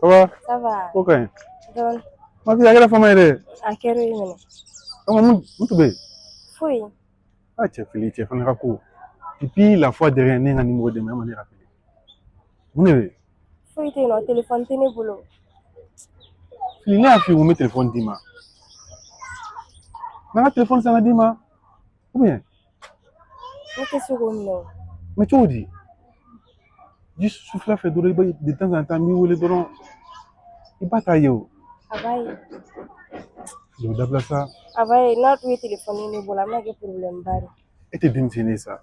Ça va? Ça va. Ko ka ɲi. Dɔɔni. Ma fille, a kɛra fama ye dɛ. A kɛra i minɛ. Kama mun tun bɛ yen? Foyi. Ah cɛ Fili, cɛ fana ka ko. Depuis la fois dernière, ne ye n ka numéro d'e ma, e ma ne rappeler. Mun de bɛ yen? Foyi tɛ yen nɔ, telefɔni tɛ ne bolo. Fili, ne y'a f'i ye ko n bɛ telefɔni d'i ma. N ka telefɔni san ka d'i ma. Ou bien? Ne tɛ se k'o minɛ o. Mais cogo di? Juste sufɛla fɛ dɔrɔn, i bɛ de temps en temps n b'i wele dɔrɔn. I ba t'a ye o. A b'a ye. Fili, o dabila sa. A b'a ye, n'a tun ye telefɔni ye ne bolo, a bɛna kɛ problème ba de. E tɛ denmisɛnnin ye sa.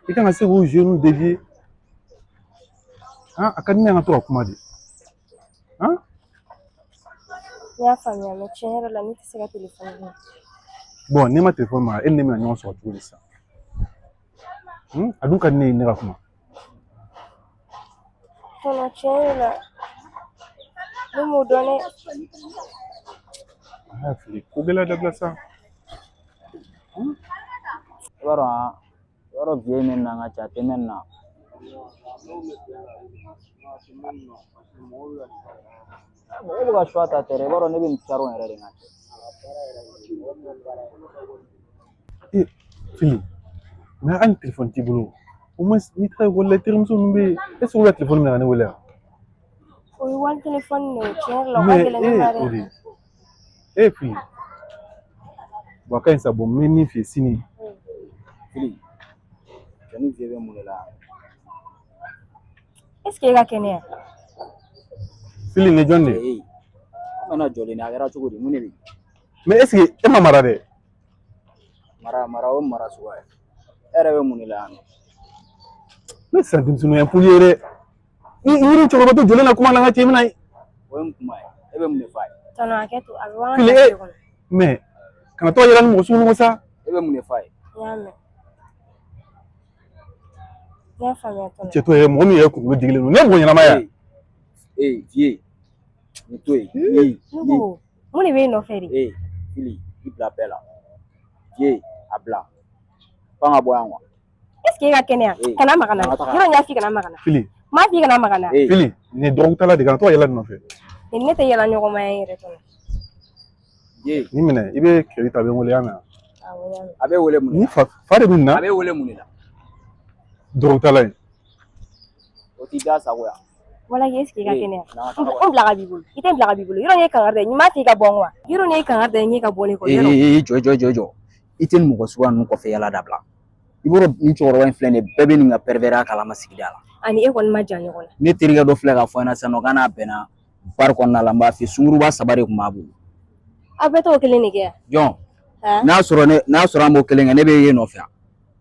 I kan ka se k'o jeunes dévier. Han, a ka di ne ye an ka to ka kuma de. Han? N y'a faamuya, mais tiɲɛ yɛrɛ la ne tɛ se ka telefɔni minɛ. Bon, n'i ma telefɔni mara, e ni ne bɛna ɲɔgɔn sɔrɔ cogo di sisan? A dun ka di ne ye ne ka kuma. Kɔnɔ tiɲɛ yɛrɛ la ne m'o dɔn dɛ. Ah, Fili, ko gɛlɛya dabila sa. I b'a dɔn an i b'a dɔn vieux min na n ka cɛ a tɛ mɛn na. Mɔgɔw bɛ ka choix ta tɛ dɛ, i b'a dɔn ne bɛ nin caron yɛrɛ de n ka cɛ. E, Fili, mais hali telefɔni t'i bolo. Au moins, n'i taara ekɔli la, i terimuso ninnu bɛ yen. Est ce que olu ka telefɔni minɛ ka ne wele wa? O ye wali telefɔni de ye, tiɲɛ yɛrɛ la o ka Mais gɛlɛn ne e, ma o dɛ. de. E, Fili. Bon, a ka ɲi sa, bon, n bɛ min f'i ye sini. Fili, cɛ ni vieux bɛ mun de la? Est ce que e ka kɛnɛya? Fili, nin ye jɔn de ye? Ee, an bɛna jɔlen ni a kɛra cogo di, mun de bɛ yen? Mais est ce que e ma mara dɛ? Mara mara o mara suguya ye. E yɛrɛ bɛ mun de la yan nɔ? Ne sisan denmisɛnninw ye impoli ye dɛ. Ni i ni cɛkɔrɔba to jɔlen na kuma la n ka cɛ i bɛna. O ye mun kuma ye? E bɛ mun de f'a ye? Tɔnɔ hakɛ to, a bɛ bɔ an ka Fili, e. quartier kɔnɔ. Mais kana to ka yɛlɛ ni mɔgɔ sugu kɔ sa. E bɛ mun de f'a ye? N y'a mɛn. N y'a faamuya tɔnɔ. Cɛ to yɛrɛ, mɔgɔ min yɛrɛ kunkolo digilen don, ne ye mɔgɔ ɲɛnama ye wa? Ee, vieux, nin to yen. Ee, Ne ko mun de bɛ e nɔfɛ de? ee, Fili, i bila bɛɛ la. Vieux, a bila. F'an ka bɔ yan quoi. Est ce que e ka kɛnɛya? Ee, Kana maga n na. an ka taga. Yɔrɔ n y'a f'i kana maga n na. Fili, N m'a f'i kana maga n na. Ee, Fili, nin ye dɔrɔgutala de ye, kana to ka yɛlɛ nin nɔfɛ. Nin ne tɛ yɛlɛ ɲɔgɔn ma ye yɛrɛ tɔnɔ. vieux, Nin minɛ, i bɛ crédit ta, a bɛ n wele, y'a mɛn wa? Awɔ, n y'a mɛn. a bɛ wele mun de Ni la? fa fa de bɛ nin A na, bɛ wele mun de la? dɔrɔgutala ye. O t'i da sago ya. Walahi est ce que i ka Ee, kɛnɛya? n'an ka N taga n bila ka b'i bolo. I tɛ n bila ka b'i bolo. Yɔrɔ ne ye kangari da ye, n m'a f'i ka bɔ n kɔ wa? Yɔrɔ ne ye kangari da ye, n k'e ka bɔ ne kɔ. Yɔrɔ Ee, jɔ jɔ jɔ jɔ. I tɛ nin mɔgɔ suguya ninnu kɔfɛ yala dabila. I b'a dɔn nin cɛkɔrɔba in filɛ nin ye, bɛɛ bɛ nin ka pervers kalama sigida la. Ani e kɔni ma jan ɲɔgɔn na. Ne terikɛ dɔ filɛ k'a fɔ n ɲɛna sisan nɔ k'a n'a bɛnna bari kɔnɔna la, n b'a f'i ye, sunguruba saba de tun b'a bolo. Aw bɛɛ t'o kelen de kɛ yan? Jɔn, Han? n'a sɔrɔ ne n'a sɔrɔ an b'o kelen kɛ, ne bɛ e nɔfɛ yan.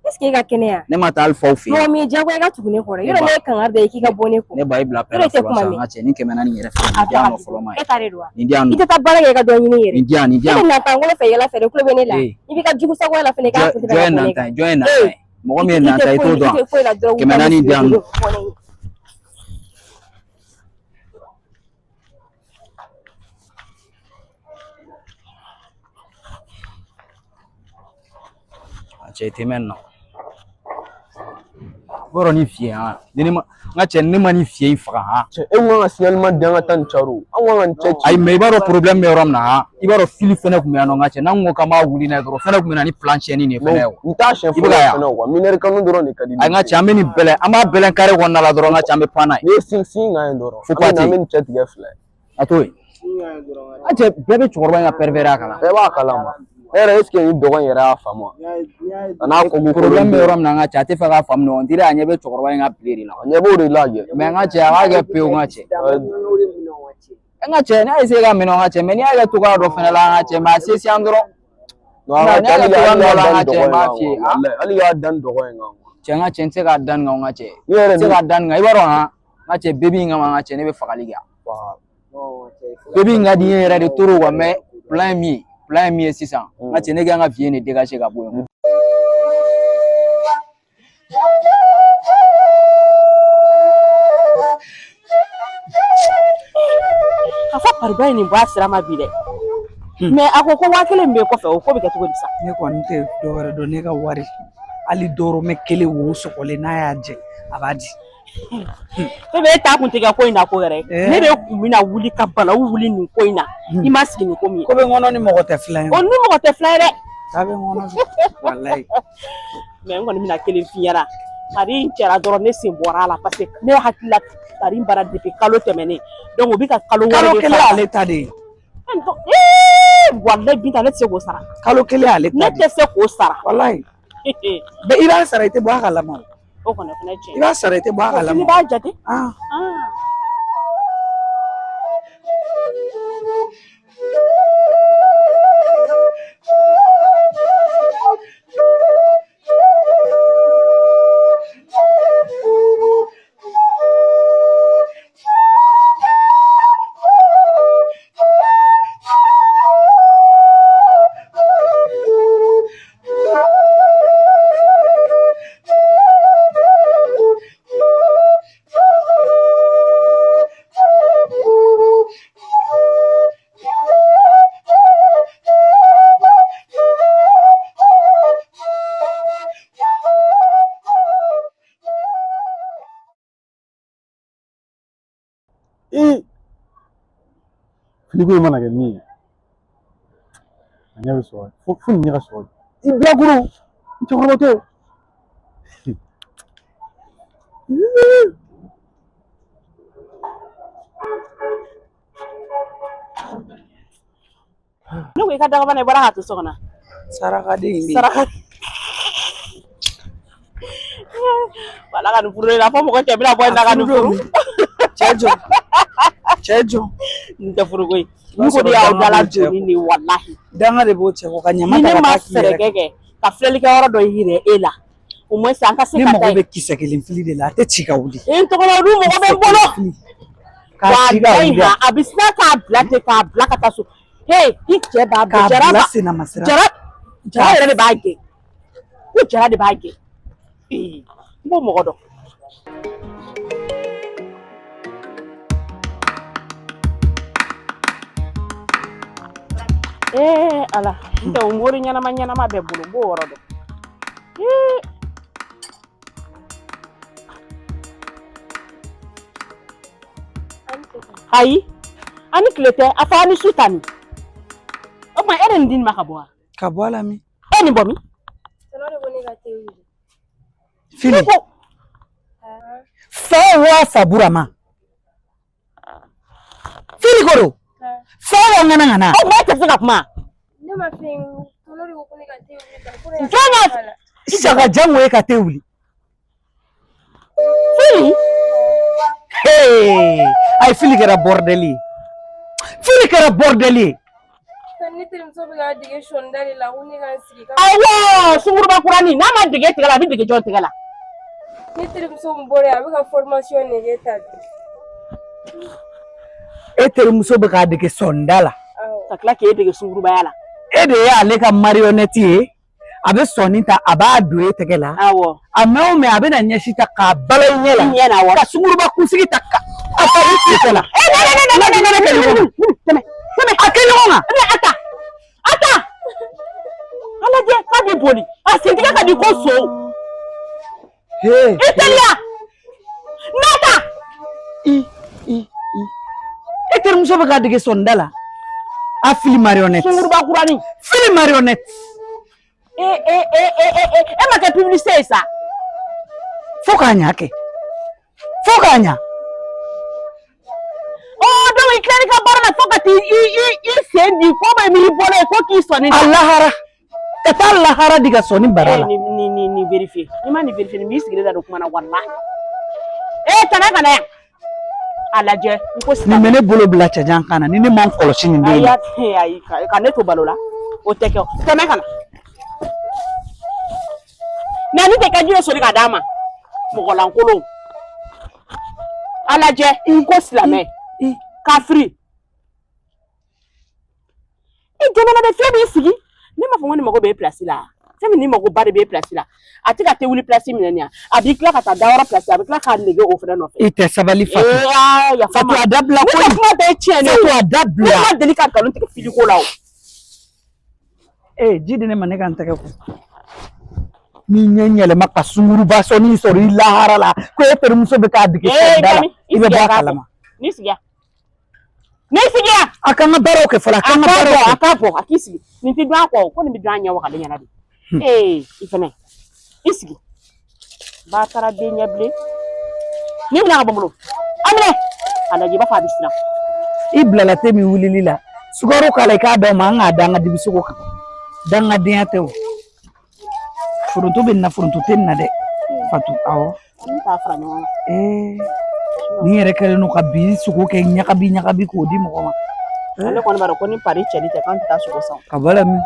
Est ce que e ka kɛnɛya? Ne ma taa hali faw fɛ Mɔgɔ yen. min ye diyagoya i ka tugu ne kɔrɔ. Ne Yɔrɔ ba, ne ye kangari da ye k'i ka bɔ ne kɔ. ne ba i bila Yɔrɔ pɛrɛ i tɛ fɔlɔ kuma sa, n mɛn. ka cɛ, nin 400 yɛrɛ filɛ, A nin di bila yan ka nɔ b'i fɔlɔ bolo. ma E ye. ta de don wa? Nin di yan I nɔ. tɛ taa baara kɛ i ka dɔ ɲini yɛrɛ. Nin di yan, nin di E yan. bɛ nantankolo fɛ yɛlɛ fɛ de, kulo bɛ ne la. Ee, I b'i ka jugu sagoya la fɛnɛ k'a jɔn kun tɛ jɔn ka ye bɔ ne nantan kan. ye? Jɔn ye Ee, nantan ye? Mɔgɔ i min ye tɛ i tɛ nantan ye, i foyi t'o i dɔn tɛ foyi la dɔrɔgu Kɛmɛ ta naani di yan nɔ. bɔnɛ ye. A cɛ, i tɛ mɛn nin na. I b'a dɔn ni fiyɛ han, ni ne ma n ka cɛ, ni ne ma nin fiyɛ in faga han. Cɛ, e kun kan ka signalement di an ka taa nin caro. An kun kan ka nin cɛ ci. Ayi, mais i b'a dɔn problème bɛ yɔrɔ min na han, i b'a dɔn fili fɛnɛ kun bɛ yan nɔ n ka cɛ, n'an ko k'an b'a wuli n'a ye dɔrɔn, fɛnɛ kun bɛ na ni plan tiɲɛni de ye fɛnɛ ye. N t'a siɲɛ I bɛ fɔlɔ ka yan. fɛnɛ quoi. Mineur kanu dɔrɔn de ka di Ayi n ka cɛ, an bɛ nin bɛlɛn, an b'a bɛlɛn carré kɔnɔna la dɔrɔn n ka cɛ, an bɛ pan n'a ye. N'i ye sin sin kan ye dɔrɔn. Fo An bɛ pas na an ten. bɛ nin cɛ tigɛ fila ye. A to yen. An cɛ bɛɛ bɛ cɛkɔrɔba in ka pervers kalama. Bɛɛ b'a kalama. E yɛrɛ est ce que ni dɔgɔ in yɛrɛ y'a faamu wa? A n'a kɔkɔ Problème bɛ yɔrɔ min na n ka cɛ, a tɛ fɛ k'a faamu dɛ, on dirait a ɲɛ bɛ cɛkɔrɔba in ka bile de la. A ɲɛ b'o de la kɛ. Mais n ka cɛ, a b'a kɛ pewu n ka cɛ. N ka cɛ, n'a essayer ka minɛ n ka cɛ, mais n'i y'a kɛ cogoya dɔ fɛnɛ la n ka cɛ, mais a se siyan dɔrɔn. Non, Nka a n'i ka y'a cɛ, kɛ hali cogoya hali dɔ y'a la da n ka nin cɛ, dɔgɔ n in b'a kan f'i ye. quoi. Walayi, hali y'a da nin dɔgɔ in kan quoi. Cɛ n ka cɛ, n tɛ se k'a da nin kan n ka cɛ. Ni yɛrɛ N tɛ se ni k'a da nin kan, i b'a dɔn han, n ka cɛ, baby in kama n ka cɛ, ne bɛ fagali kɛ. Baby in ka di n ye yɛrɛ de trop quoi, mais plan ye min ye, plan ye min ye sisan, n ka cɛ, ne kan ka vieux de dégager ka bɔ yen. Ka fɔ pariba ye nin bɔ a sira ma bi dɛ. Mais a ko ko 5000 min bɛ kɔfɛ, o ko bɛ kɛ cogo di sa? Ne kɔni tɛ dɔ wɛrɛ dɔn, ne ka wari hali dɔrɔmɛ kelen wo sɔgɔlen n'a y'a jɛ, a b'a di. Ne bɛ e ta kun tɛ kɛ ko in na ko yɛrɛ. Ne de kun bɛna wuli ka balawu wuli nin ko in na. I ma sigi nin ko min ye. Ko bɛ n kɔnɔ ni mɔgɔ tɛ filan ye. O ni mɔgɔ tɛ filan ye dɛ. K'a bɛ n kɔnɔ walayi. Mais n kɔni bɛna kelen f'i ɲɛna. Pari in kɛra dɔrɔn ne sen bɔra a la parce que ne hakili la pari in bara depuis kalo tɛmɛnen. Donc o bɛ ka kalo wɔɔrɔ Kalo de kelen fara. ale ta de ye. Walayi Binta, ne tɛ se k'o sara. Kalo kelen ale Ne ta de ye. tɛ se k'o sara. Walayi. Bɛɛ i b'a sara, i tɛ bɔ a kalama o. O kɔni o fana ye tiɲɛ I b'a sara, i tɛ bɔ a ye. kalama I o. b'a jate. Ah. Ah. Ee, filiko in mana kɛ min ye, a ɲɛ bɛ sɔrɔ fo nin ɲɛ ka sɔrɔ i bilakoro n cɛkɔrɔbatɔ. Ne ko i ka dagabana, i bɔra k'a to so kɔnɔ. Sarakaden in bɛ yen. Saraka. Wala ka nin furu de la fo mɔgɔ cɛ bɛna bɔ nin na ka nin furu. Cɛ jɔ. Cɛ jɔ. Nin tɛ furuko ye. I b'a Ni ko de sɔrɔ y'aw danga dala b'o cɛ joli ni walahi. Danga de b'o cɛ kɔ ka ɲama Ni ta ne ka ma taa k'i fɛɛrɛ yɛrɛ kɛ ka filɛlikɛyɔrɔ dɔ yira e la. Au moins an ka se Ne ka mago taa bɛ yen. kisɛ kelen fili de la, a tɛ ci ka wuli. E n tɔgɔma, olu mɔgɔ bɛ n bolo. K'a ci ka Walahi wuli. han, a bɛ sina k'a bila ten, k'a bila ka taa so. He, i cɛ b'a bɔ K'a Jara bila b'a senna masira. Jara Jara yɛrɛ de b'a gɛn. Ko Jara de b'a gɛn. Ee, n b'o mɔgɔ dɔn. Ee Ala, n tɛ o mori ɲɛnama ɲɛnama bɛ bolo, n b'o yɔrɔ dɔn. Ee. Ayi, an ni tile tɛ, a fɔ an ni su ta nin. O tuma e de nin di nin ma ka bɔ wa? Ka bɔ a la min? E nin bɔ min? Tɔnɔ de ko ne ka te wuli. Fili. Ko Fa wa fa Burama. Fili ko don. Fa wa ŋana ŋana. O tuma e tɛ se ka kuma. Ne ma fɛn, tɔnɔ de ko ko ne ka te wuli tan, ko ne Jɔn y'a ka la. Saka jango e ka te wuli. Fili. Hey! Ayi, fili kɛra bordel ye. Fili kɛra bordel ye. Ne terimuso bɛ k'a dege sɔnida de la, ko ne ka n sigi ka. Awɔ, sunguruba kuranin n'a ma dege tigɛ la, a bɛ dege jɔn tigɛ la. Ne terimuso min bɔra yen, a bɛ ka formation de kɛ tan bi. E terimuso bɛ k'a dege sɔnida la. Awɔ. Ka tila k'e dege sungurubaya la. E de ye ale ka marionnette ye. A bɛ sɔnni ta, a b'a don e tɛgɛ la. Awɔ. A mɛn o mɛn, a bɛna ɲɛsi ta k'a bala i ɲɛ la. I ɲɛ na awɔ. Ka sunguruba kunsigi ta ka a fara i sen la. E ne ne ne ne ne ne ne ne tɛmɛ tɛmɛ. A kɛ ɲɔgɔn kan. Ne a ta a ta. A lajɛ k'a bɛ boli. A sentigɛ ka di ko so. Hey. I teliya. N'a ta. I i i. E terimuso bɛ k'a dege sɔnida la. A fili marionnette. Sunguruba kuranin. Fili marionnette. E e e e e e e ma kɛ publicité ye sa. Fo k'a ɲa kɛ. Fo k'a ɲa. Ɔ donc i tilal'i ka baara la fo ka t'i i i i sen di ko bɛ n'i bɔra yen ko k'i sɔnni A lahara. Ka taa lahara di ka sɔnni bara la. Ni ni ni ni vérifier. N'i ma nin vérifier, nin b'i sigilen da don kuma na walahi. E tana ka na yan. A lajɛ n ko sisan. Nin bɛ ne bolo bila cɛjan kan na ni ne ma n kɔlɔsi nin den Ayi na. ayi, ka ne to balo la. O tɛ kɛ o. Tɛmɛ ka na. Na ni tɛ ka ji dɔ soli ka d'a ma. Mɔgɔ lankolon. A lajɛ n ko silamɛ. Kafiri. I jamana bɛ fɛn b'i sigi. Ne m'a fɔ ko ni mago bɛ e place la. Fɛn min ni mago ba de bɛ e place la. A tɛ ka te wuli place minɛ nin ya. A b'i tila ka taa dayɔrɔ place, a bɛ tila k'a nege o fana nɔfɛ. I tɛ sabali Fatu. Ee aa yafa Fatu ma. a dabila Ne ka koyi. kuma bɛɛ ye tiɲɛ de ye. Fatu a Ne dabila. ma deli ka nkalon tigɛ filiko la o. Ee, ji di ne ma, ne ka n tɛgɛ ko. N'i ɲɛ yɛlɛma ka sunguruba sɔnni sɔrɔ i lahara la ko e terimuso bɛ k'a dege sɔnida la, i bɛ bɔ a kalama. N'i sigi yan. N'i sigi yan. A k'an ka baaraw kɛ fɔlɔ, a k'an ka baaraw kɛ. A k'a bɔ, a k'i sigi. Nin tɛ dɔn a kɔ, ko nin bɛ dɔn a ɲɛ wagalen ɲɛna de. Ee, i fɛnɛ, i sigi. Ba taara den ɲɛ bilen. N'i minɛ ka bɔ n bolo. A minɛ. A lajɛ i b'a fɔ a bɛ siran. I bilala te min wulili la, sukaro k'a la, i k'a d'aw ma, an k'a da an ka dibisogo kan. Dangadenya tɛ o. Foronto bɛ nin na, foronto tɛ nin na dɛ. Fatu, awɔ. An t'a fara ɲɔgɔn kan. Ee, nin yɛrɛ kɛlen don ka bi sogo kɛ ɲagabi ɲagabi k'o di mɔgɔ ma. Ale kɔni b'a dɔn ko ni pari cɛli tɛ k'an tɛ taa sogo san. Ka bɔ la min.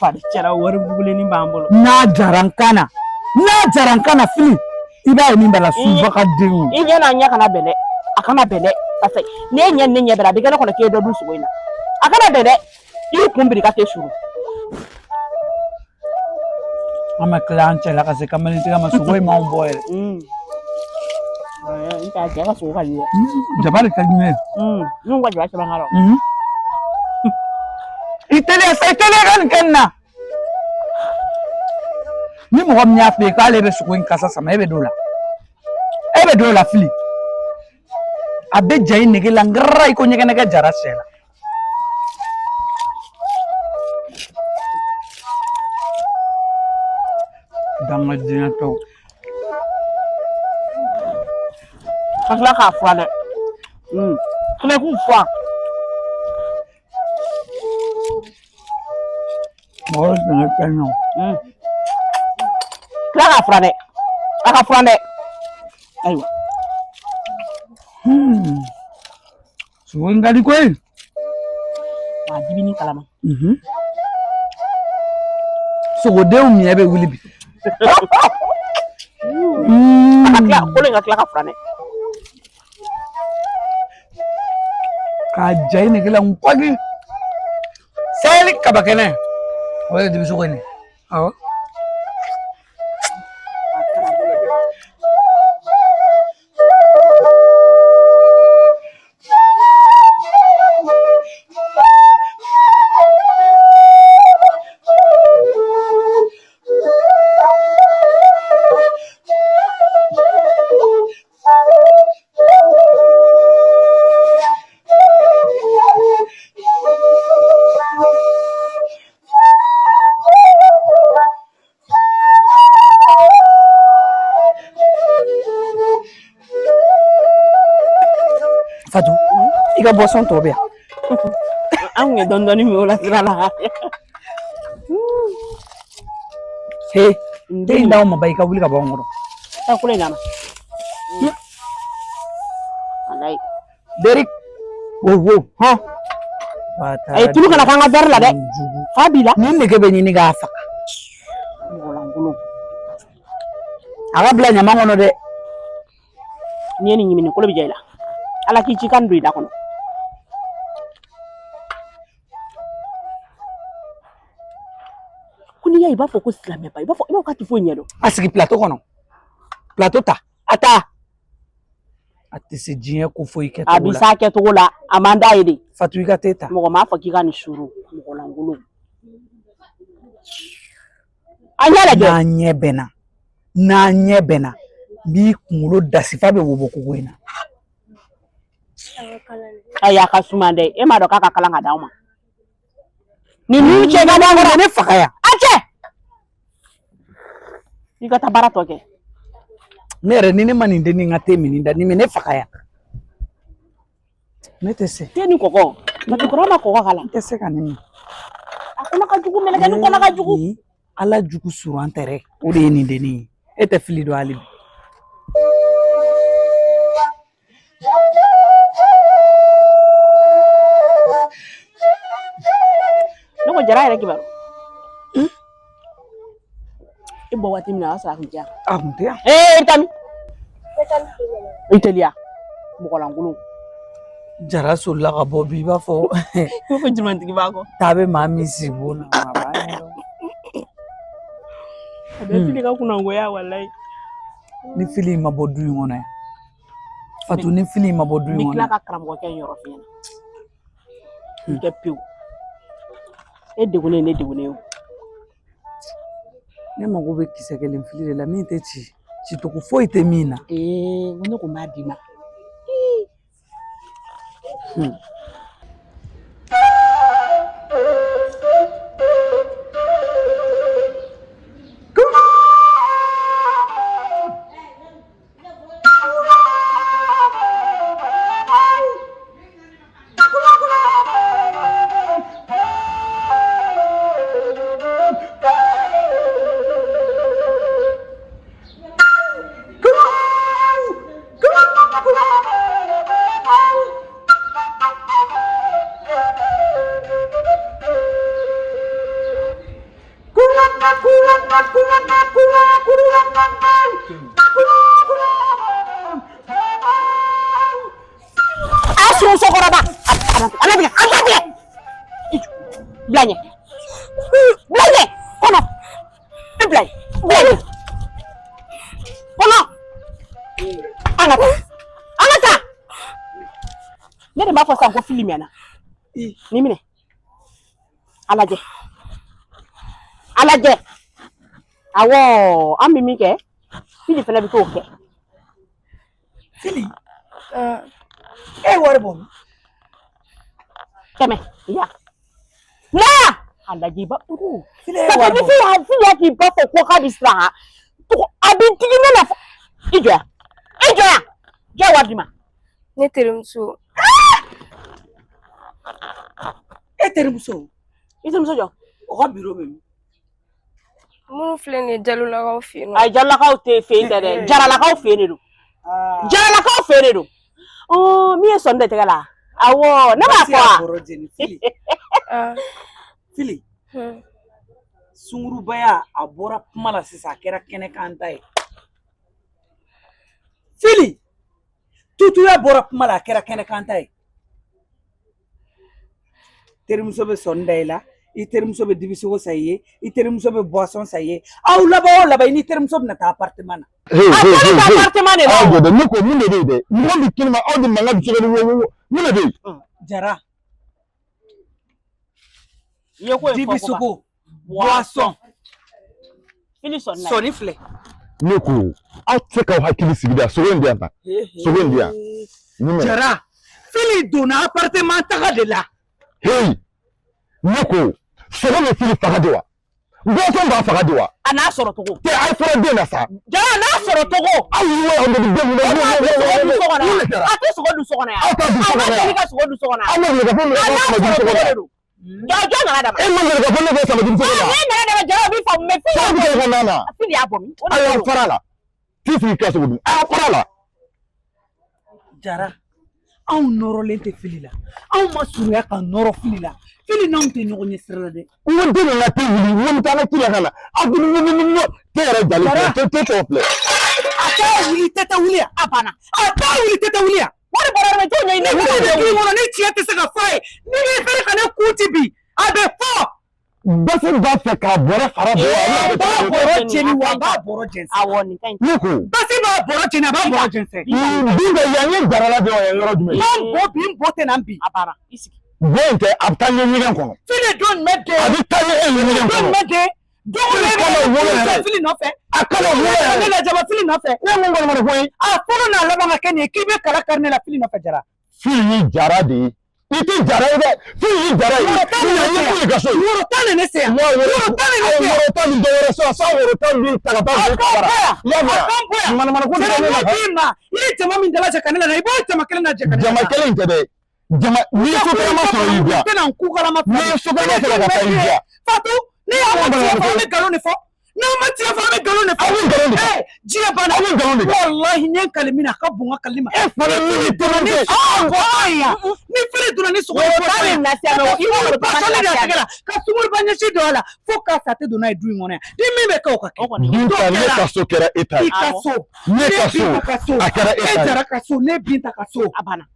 Pari cɛla wari bugulennin b'an bolo. N'a jara n kan na, n'a jara n kan na fili, i b'a ye min b'a la subaga denw. I ɲɛ n'a ɲɛ kana bɛn dɛ. A kana bɛn dɛ. Parce que n'e ɲɛ ni ne ɲɛ bɛnna, a bɛ kɛ ne kɔnɔ k'e ye dɔ dun sogo in na. A kana bɛn dɛ. I kun biri ka te suru. An ma tila an cɛla ka se kamalentigɛ ma, sogo in m'anw bɔ yɛrɛ. N t'a cɛ ka sogo ka di dɛ. Jaba de ka di ne ye. N'u ka jaba caman k'a la. I teliya sa, i teliya ka nin kɛ nin na. Ni mɔgɔ min y'a f'i ye k'ale bɛ sogo in kasa sama, e bɛ don o la. E bɛ don o la fili. A bɛ ja i nege la ngara i ko ɲɛgɛnɛkɛ jara sɛ la. Dangadenya tɔw. Ka tila k'a furan dɛ. Tila k'u furan. Mɔgɔ tɛna kɛ ɲɔgɔn. Tila k'a furan dɛ. A ka furan dɛ. Ayiwa. Sogo in ka di koyi. A dibini kalama. Sogodenw miɲɛ bɛ wuli bi. A ka tila kolo in ka tila ka furan dɛ. K'a ja i nege la nkɔji. Sahel kaba kɛnɛ. O ye dibi sogo in ye. Awɔ. Fatu, i ka boisson tɔ bɛ yan. An kun ye dɔɔni dɔɔni min o la sira la. He, den in d'aw ma ba, i ka wuli ka bɔ n kɔrɔ. Taa kolo in d'a ma. Walayi. Derek, wo wo, hɔn. A ye tulu kana k'an ka wɛri la dɛ. Fa b'i la. Nin nege bɛ ɲini k'a faga. Mɔgɔ lankolon. A ka bila ɲaman kɔnɔ dɛ. N'i ye nin ɲimi, nin kolo bɛ ja i la. Ala k'i ci kan don i da kɔnɔ. Ko n'i y'a ye i b'a fɔ ko silamɛba, i b'a fɔ k'a tɛ foyi ɲɛdɔn. A sigi plateau kɔnɔ. Plateau ta, a ta. A tɛ se diɲɛ ko foyi kɛcogo la. A bɛ s'a kɛcogo la, a man d'a ye de. Fatu, i ka te ta. Mɔgɔ m'a fɔ k'i ka nin suru, mɔgɔ lankolon. A ɲɛ lajɛ. N'an ɲɛ bɛnna, n'an ɲɛ bɛnna, n b'i kunkolo dasi f'a bɛ wo bɔ kogo in na. Ayi, a ka suma dɛ. E m'a dɔn k'a ka kalan ka d'aw ma. Nin ninnu cɛ ka d'an kɔrɔ. Ne faga yan. A cɛ. I ka taa baara tɔ kɛ. Ne yɛrɛ ni ne ma nin dennin ka te min da, nin bɛ ne faga yan. Ne tɛ se. Te ni kɔgɔ. Matukɔrɔ ma kɔgɔ k'a la. N tɛ se ka nin min. A kɔnɔ ka jugu, mɛlɛkɛnin kɔnɔ ka jugu. Ala jugu suran tɛrɛ, o de ye nin dennin ye. E tɛ fili dɔn hali bi. Ne ko Jara yɛrɛ kibaru. E bɔ waati min na, o y'a sɔrɔ a kun tɛ yan. A kun tɛ yan. Ee, i bɛ taa min? I teliya. Mɔgɔ lankolon. Jara solila ka bɔ bi, i b'a fɔ. I b'a fɔ jumantigi b'a kɔ. Taa bɛ maa min sigi bon na, a b'a ɲɛdɔn. A bɛ fili ka kunnangoya walayi. Ni fili ma bɔ du in kɔnɔ yan. Fatu, ni fili ma bɔ du in N bɛ kɔnɔ. tila ka karamɔgɔkɛ in yɔrɔ f'i ɲɛna. N kɛ pewu. E degunnen, ne degunnen o. Ne mago bɛ kisɛ kelen fili de la min tɛ ci, cicogo foyi tɛ min na. Ee, ne ko n b'a d'i ma. A sɔrɔ musokɔrɔba a tigɛ, a tigɛ, bila ɲɛ, bila ɲɛ kɔnɔ, e bila ɲɛ, bila ɲɛ kɔnɔ. An ka taa, an ka taa. Ne de b'a fɔ sisan ko fili mɛnna nin minɛ. A lajɛ, a lajɛ. Awɔ, an bɛ min kɛ, fili fana bɛ t'o kɛ. Fili, e ye wari bɔ min? 100 ya na a lajɛ, i ba Fili, e ye wari ni bɔ. Fili y'a k'i ba fɔ ko k'a bɛ siran, a bɛ digi ne la. I jɔ yan, i jɔ yan, jɔ wari di ma. Ne terimuso. E terimuso? I terimuso jɔ? O ka biro bɛ min? Minnu filɛ nin ye Jalolakaw fɛ yen nɔ. Ayi, Jalolakaw tɛ fɛ yen tɛ dɛ, Jaralakaw fɛ yen de don, Jaralakaw fɛ yen de don. Min ye sɔnni de tɛgɛ la, awɔ, ne b'a fɔ wa. Fili, Fili, sungurubaya a bɔra kuma la sisan, a kɛra kɛnɛkan ta ye. Fili, tutuya bɔra kuma la, a kɛra kɛnɛkan ta ye. Terimuso bɛ sɔnni da i la, i terimuso bɛ dibisogo san i ye, i terimuso bɛ boisson san i ye. Aw laban o laban, i ni terimuso bɛna taa appartement na. A taara taa appartement de la. Aw jɔ dɛ, ne ko mun de bɛ yen dɛ? Mɔgɔ bɛ kɛnɛma, aw de mankan bɛ se ka wo wo, mun de bɛ yen? Jara. I ye ko in fɔ ko ba. Dibisogo, boisson. Fili sɔnni na. Sɔnni filɛ. Ne ko aw tɛ se k'aw hakili sigi da, sogo in di yan tan, sogo in di yan. Nin minɛ. Jara, Fili donna appartement taga de la. Hey, ne ko sogo bɛ Fili faga de wa? Boisson b'a faga de wa? A n'a sɔrɔ cogo. Tɛ a ye fura den na sa. Jara, a n'a sɔrɔ cogo. Aw yi wa, aw de bɛ den mun A tɛ sogo dun so kɔnɔ mun de yan. kɛra? A tɛ sogo dun so kɔnɔ yan. Aw t'a dun so A ma kɔnɔ deli yan. ka sogo dun so kɔnɔ Aw yan. ma deli ka fɔ A minɛ n'a ko sama sɔrɔ dun so cogo kɔnɔ de yan. don. Jara, jɔn nana d'a ma? E ma deli ka fɔ ne ko sama dun so kɔnɔ Ne yan. nana d'a ma, Jara, o b'i faamu mɛ Fili Sogo y'a bɛ bɔ se ka na na. Fili y'a bɔ min? O de Aw y'aw don. fara a la. T'i sigi ka sogo dun. Aw y'aw fara a la. Jara, anw nɔrɔlen tɛ Fili la, anw ma surunya ka nɔrɔ Fili la. Fili n'anw tɛ ɲɔgɔn ɲɛ sira la dɛ. N ko den nana te wuli, n ko n bɛ taa n ka ci la ka na. Aw ko n te yɛrɛ jalen filɛ, te te tɔgɔ filɛ. A t'a wuli, tɛ tɛ wuli yan. A banna. A t'a wuli, tɛ tɛ wuli yan. Wari bɔra yɔrɔ min, t'o ɲɛɲini. Ni Fili bɛ k'i kɔnɔ, ni tiɲɛ tɛ se ka fɔ a ye, ni bɛ fɛrɛ ka ne kun ci bi, a bɛ fɔ. Basi b'a fɛ k'a bɔrɛ fara bɔ. A b'a bɔrɔ jeni wa, a b'a bɔrɔ jɛnsɛn. Awɔ, nin ka ɲi. Ne ko. Basi b'a bɔrɔ jeni, a b'a bɔrɔ jɛnsɛn. Bin bɛ yan, n ye Jarala dɔn yan yɔrɔ jumɛn? N b'an bɔ bi, n bɔ tɛ na bi. A banna, i sigi. Bɔ in tɛ, a bɛ taa ɲɛ ɲɛgɛn kɔnɔ. Fili don jumɛn den? A bɛ taa ɲɛ e ɲɛgɛn Don kɔnɔ. jumɛn den? Don o don e Fili kana bɛ wolo yɛrɛ. Fili nɔfɛ. A kana wolo yɛrɛ. Ne lajaba Fili nɔfɛ. Ne ye mun kɔni ko ye? A fɔlɔ n'a laban ka kɛ nin ye k'i bɛ kala kari ne la Fili nɔfɛ, Jara. Fili ye Jara de ye. I tɛ Jara ye dɛ. Fili ye Jara ye. Woro tan de Fili ne ye se Fili ka so ye. yan. Woro tan de ne se yan. Woro tan de ne se yan. Woro tan ni dɔ wɛrɛ sɔrɔ sa, woro tan b'i ta ka taa A don k'an fara. bɔ yan. I y'a A faamuya? k'an bɔ yan. Manamana ko Jara, tɛ ne n la. y'o d'i ma. I ye jama min dalajɛ ka ne la, i b'o jama kelen lajɛ ka ne la. Jama kelen in tɛ dɛ. Jama n'i ye sotarama sɔrɔ y'i diya. I tɛna n kukalama N'i ye sotarama sɔrɔ ka taa i diya. Fatu, ne y'a ma tiɲɛ fɔ, an bɛ nkalon de fɔ. N'aw ma tiɲɛ fɔ, an bɛ nkalon de fɔ. Aw bɛ nkalon de fɔ. Ee, diɲɛ banna. Aw bɛ nkalon de fɔ. Walahi, n ye n kali min na, a ka bon n ka kali ma. E fana min ni tɔrɔ Ni tɛ. sogo bɔ an yan. Ni Fili donna ni sogo ye Woro tan de nasiya mɛ, i b'o woro sunguruba tan sɔnni de a nasiya tɛgɛ la, ka sunguruba ɲɛsi don a la, fo k'a sa, a tɛ don n'a ye du in kɔnɔ yan. Ni min bɛ kɛ, o ka kɛ. O kɔni. Binta, ne ka so kɛra e ta I ye. ka so. Ne ka so, Binta ka so. a kɛra e E ta ye. Jara ka so, ne Binta ka so. A banna.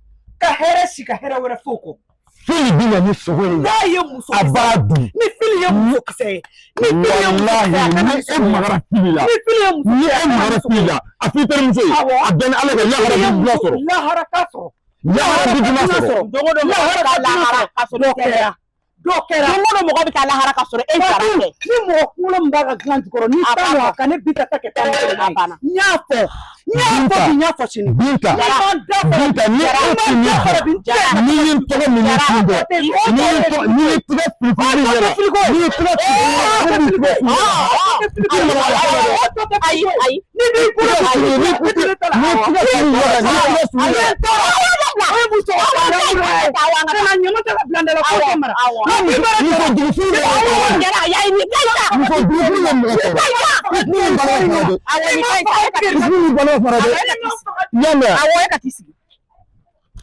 Ka hɛrɛ si, ka hɛrɛ wɛrɛ fo o kɔ. Fili bɛ na ni sogo ye. N'a ye muso A b'a dun. Ni Fili ye muso kisɛ ye. Ni Fili ye muso kisɛ ye, a Walahi, ka na ni ni e sogo ye. magara Fili la. Ni Fili ye muso Ni kisɛ ye, e a ka na magara ni sogo Fili ye. la, a f'i terimuso ye. Awɔ. A bɛɛ ni Ala ka lahara Fili ye bi dunan muso sɔrɔ. lahara t'a sɔrɔ. Lahara bi dunan sɔrɔ. Don o don mɔgɔ Lahara bɛ taa ka dunan lahara sɔrɔ. ka sɔrɔ Dɔ i tɛ dɛ. kɛra. Dɔ kɛra. Don o don mɔgɔ bɛ taa lahara ka sɔrɔ e Jara tɛ. Ni mɔgɔ kunkolo min b'a ka dilan jukɔrɔ n'i A ta banna. nɔ a ka ne Binta ta kɛ 11 A ye. banna. N y'a fɔ. N y'a fɔ bi n y'a fɔ sini. Binta, N'i ma n da fɔlɔ Binta, ni bi, e n'i ma tun n ye da fɔlɔ bi, n tɛ n'i ye n tɔgɔ min ni kun dɔn, n'i ye n tɔgɔ n'i ye tigɛ firifiri ɲɛna, n'i ye tigɛ firifiri ɲɛna, ne b'i tigɛ firifiri ɲɛna. Ayi ayi. Ni b'i bolo N'i ye tigɛ firifiri ɲɛna, n'i ye tigɛ firifiri ɲɛna. Muso jugu furu de b'a tɔɔrɔ. Muso jugu furu de mɔgɔ tɔɔrɔ. I kun ye balima fara dɛ. I kun ye balima fara dɛ. I y'a mɛn wa? Awɔ, e ka t'i sigi.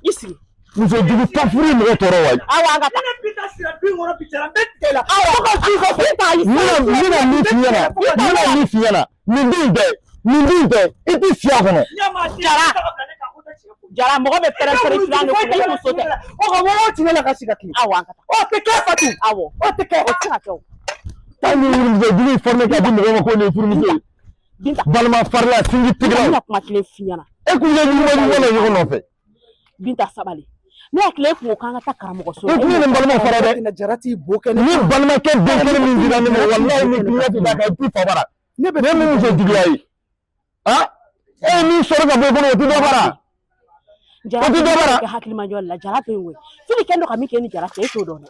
I sigi. Muso jugu ta furu ye mɔgɔ tɔɔrɔ wa? Awɔ, an ka taa. N bɛna min f'i ɲɛna, n bɛna min f'i ɲɛna, nin den in tɛ, nin den in tɛ, i t'i si a kɔnɔ. Jara. Jara, mɔgɔ bɛ pɛrɛn pɛrɛn filan de kunna, i muso tɛ. Awɔ, an ka taa. Awɔ. O tɛ se ka kɛ o. Taa ni muso jugu in formé k'a di mɔgɔw ma ko nin ye furumuso ye. Binta. Balima farila, sinji N tigɛlaw. bɛna kuma kelen f'i ɲɛna. E kun ye ɲuman ɲuman na ɲɔgɔn nɔfɛ. Binta, sabali. Ne hakili e kun ko k'an ka taa karamɔgɔso la. I kun ye nin balima fara dɛ. Ni balimakɛ den kelen min dira ne ma, walahi ni kun tɛ d'a kan, i t'i fa bara. Ne ye min muso juguya ye. Ah, e ye min sɔrɔ ka bɔ i kɔnɔ, o tɛ dɔ bara. Jara O tɛ dɔ bara. kɛ hakilimajɔ la, Jara to yen koyi. Fili kɛlen don ka min kɛ ni Jara cɛ, e t'o dɔn dɛ.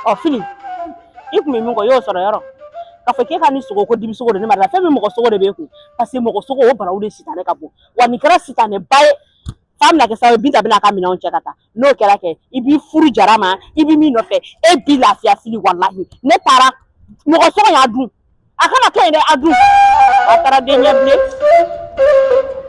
Ɔ Fili, i kun bɛ min kɔ, i y'o sɔrɔ yɔrɔ. K'a fɔ k'e ka nin sogo ko dibi sogo de ne ma la, fɛn min mɔgɔ sogo de b'e kun. Parce que mɔgɔ sogo o baraw de sitanɛ ka bon. Wa nin kɛra sitanɛ ba ye. F'a bɛna kɛ sababu ye, Binta bɛna a ka minɛnw cɛ ka taa. N'o kɛra kɛ, i b'i furu Jara ma, i bɛ min nɔfɛ, e b'i lafiya Fili, walahi. Ne taara mɔgɔ sogo y'a dun. A kana to yen dɛ, a dun. A taara den ɲɛ bilen.